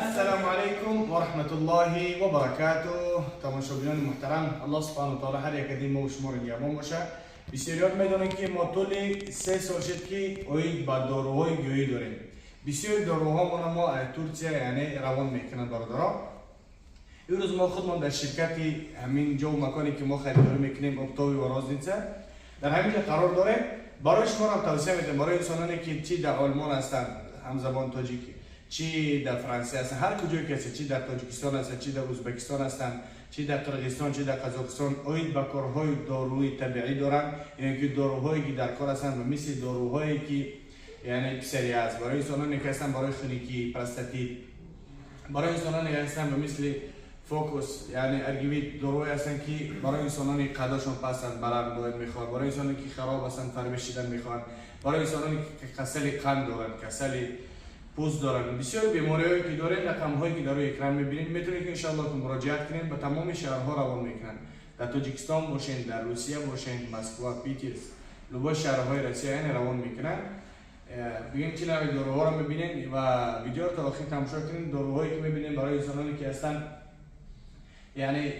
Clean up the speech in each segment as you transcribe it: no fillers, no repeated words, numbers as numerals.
السلام عليكم ورحمة الله وبركاته. تماشاگران محترم، الله سبحانه وتعالی هر یک از ما و شما رو نگهبان باشه. بسیاریات میدونن که ما طول 3 سال شد که عاید به داروهای گیاهی داریم. بسیار داروها ما از ترکیه یعنی روان میکنن. برادرها، امروز ما خودمان در شرکت همین جا و مکانی که ما خریداری میکنیم، оптовый و розница، در همین جا قرار داریم. برای شما هم توصیه میدم، برای انسانانی که چی در آلمان هستند، همزبان تاجیکی، چی در فرانسه هستند، هر کجایی که هستند، چی در تاجیکستان هستند، چی در ازبکستان هستند، چی در قرغیزستان، چی در قزاقستان، عاید به کارهای داروی طبیعی دارن، یعنی که داروهایی که در کار هستند و مثل داروهایی که یعنی پسریاز برای انسانانی که هستند، برای خنیکی، پروستاتیت، برای انسانانی که هستند و مثل فوکوس، یعنی ارگویت، داروهایی هستند که برای انسانانی قدشون پستند، بلند باید میخواد، برای انسانانی که خراب هستند، فربه شدن میخوان، برای انسانانی که کسل قند دارن، کسل پوست دارن، بسیار بیماری که دارن، رقم هایی که در روی اکران میبینید، میتونید که انشالله که مراجعت کنید. به تمام شهرها روان میکنن. در تاجیکستان باشین، در روسیه باشین، مسکو، پیترز، любой شهرهای روسیه یعنی روان میکنن. بگیم چی نوع داروها رو میبینین و ویدیو رو تا آخر تماشا کنین. داروهایی که میبینین برای انسانانی که هستن، یعنی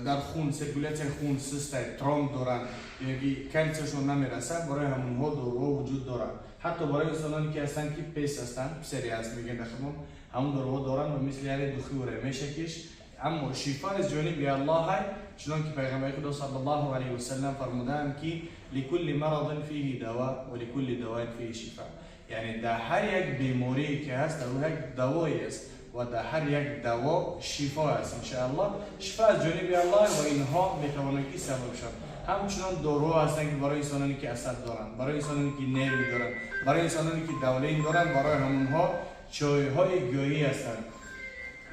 در خون، سیرکولیاسیون خون سست، ترامب دارن، یعنی که کلسیشون نمیرسه، برای همونها داروها وجود دارن. حتی برای انسانانی که هستن که پیس هستن، پسریاز میگن خودمون، همون داروها دارن و مثل یعنی دخوره میشه کش. اما شفا از جانب الله های، چنان که پیغمبر خدا صلی الله علیه و سلم فرمودند که لكل مرض فيه دواء ولكل دواء فيه شفاء، یعنی در هر یک بیماری که هست، در اون یک دوایی است و در هر یک دوا شفا است انشاءالله. شفا از جانب الله و اینها میتوانند که سبب شوند. همچنان دارو هستند که برای انسانانی که عصب دارن، برای انسانانی که нервы دارن، برای انسانانی که давление دارن، برای همونها چای های گیاهی هستند،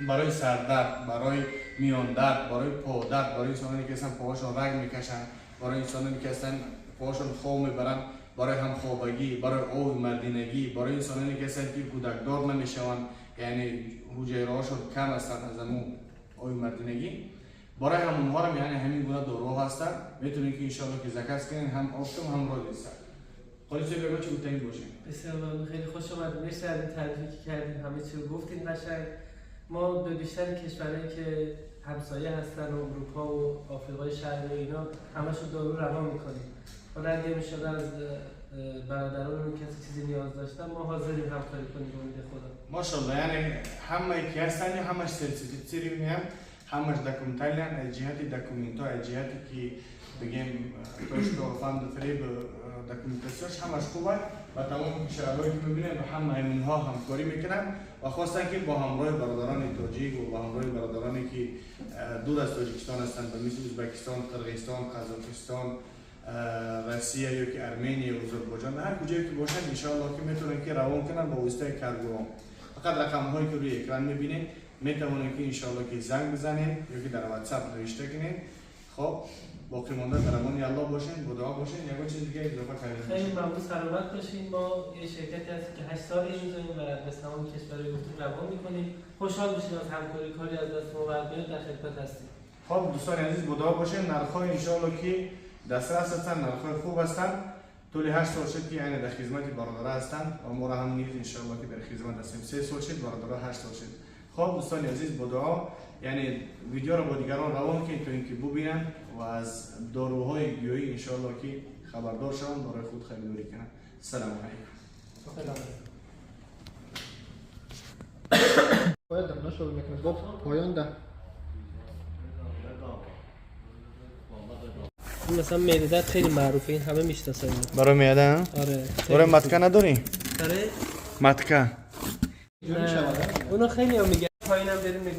برای سردرد، برای میان درد، برای پادرد، برای انسانانی که هستن پاهاشون رگ میکشن، برای انسانانی که هستن پاهاشون خواب میبرن، برای همخوابگی، برای آب مردینگی، برای انسانانی که هستن که کودکدار نمیشوند، یعنی حجیره هاشون کم هستن از همون آب مردینگی، برای همونها هم یعنی همین گونه داروها هستن. میتونید که انشالله که заказ کنین، هم оптом، هم розница. خالی چه بگو چی گفتنی باشه؟ بسیار ممنون، خیلی خوش آمد. مرسی از این تعریفی که کردین، همه چی رو گفتین قشنگ. ما به بیشتر کشورهایی که همسایه هستن و اروپا و آفریقای شرقی و اینا، همشون دارو روان میکنیم. حالا اگه انشالله از برادرانمون کسی چیزی نیاز داشتن، ما حاضریم همکاری کنیم به امید خدا. ماشاءالله، یعنی همه که هستن همش сертифицированный هم، همش документальный، از جهت документ ها، از جهتی که بگیم то что фанду фреб، документация ش همش خوبه و تمام کشورهایی که میبینیم با همه اینها همکاری میکنن و خواستن که با همراه برادران تاجیک و با همراه برادرانی که دور از تاجیکستان هستند، به مثل ازبکستان، قرغیزستان، قزاقستان، روسیه یا که ارمنیا، آذربایجان، هر کجایی که باشن، انشاءالله که میتونن که روان کنن با واسطه карго. فقط رقم هایی که روی اکران میبینید، میتونید که انشاءالله که زنگ بزنین یا که در واتساپ نوشته کنین. خب، باقی مانده در امان الله باشین، با دعا باشین. یه چیز دیگه اضافه کردین؟ خیلی ممنون، سلامت باشین. ما یه شرکتی هستیم که 8 سال اینجاییم و به تمام کشورهای گفتیم روان میکنیم. خوشحال میشیم از همکاری. کاری از دست ما بر در خدمت هستیم. خب دوستان عزیز، با دعا باشین. نرخ‌های انشاءالله که دسترس هستن، نرخ‌های خوب هستن. طول 8 سال شد که یعنی در خدمت برادرها هستن و ما را هم نیز انشاءالله که در خدمت هستیم. 3 سال شد برادرها، 8 سال شد. خب دوستان عزیز، با دعا. یعنی ویدیو رو با دیگران روان کنید تا اینکه ببینن و از داروهای گیاهی انشاءالله که خبردار شوند، برای خود خریداری کنند. سلام علیکم. سلام. باید در نشو میکنه با پایان ده. این مثلا معده درد خیلی معروفه، این همه میشناسن اینو. برای معده؟ آره. برای матка نداری؟ آره. матка. نه. اونو خیلی هم میگن. پایینم بریم نگاه.